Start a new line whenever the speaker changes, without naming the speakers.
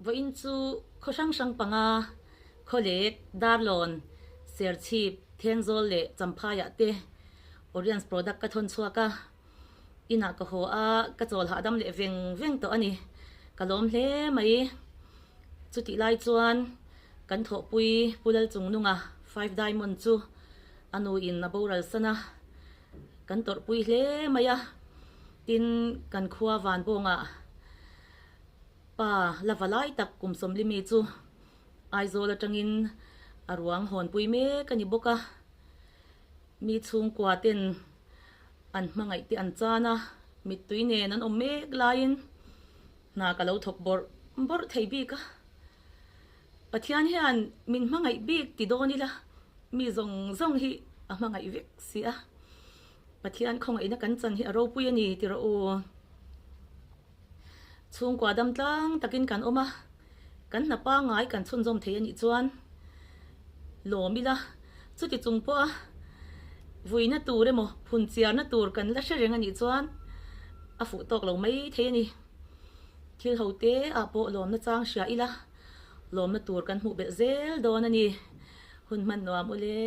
Vawiin chu khaw hrang hrang panga, Khawlek, Darlawn, Serchhip, Thenzawl leh Champhaiah te Oriens product ka thawn chhuak a. Inah ka haw a, ka chawl hahdam leh veng veng tawh a ni. Ka lawm hle mai. Chutih lai chuan kan thawhpui Pu Lalchungnunga Five Diamond chu a nuin a boral san a, kan tawrhpui hle mai a. Tin, kan khua Vanbawngah pa la va lai tak kum sawmlimi chu Aizawl atangin a ruang hawnpui mek a ni bawk a. Mi chhungkua ten an hmangaih te an chan a, mittui nen an awm mek laiin hna ka lo thawk bawrh bawrh thei bik a. Pathian hian min hmangaih bik ti dawn ila mi zawng zawng hi a hmangaih vek si a. Pathian khawngaihna kan chan hi a ropui a ni ti rawh u. Chhungkua dam tlang takin kan awm a, kan hna pangngai kan chhunzawm thei a nih chuan lawm ila, chuti chung pawha vuina tur emaw phun chiarna tur kan la hre reng a nih chuan a fuh tawk lo mai thei a ni. Thil ho te ah pawh lawmna chang hria ila, lawmna tur kan hmuh belh zel dawn a ni. Hun hman nuam ule.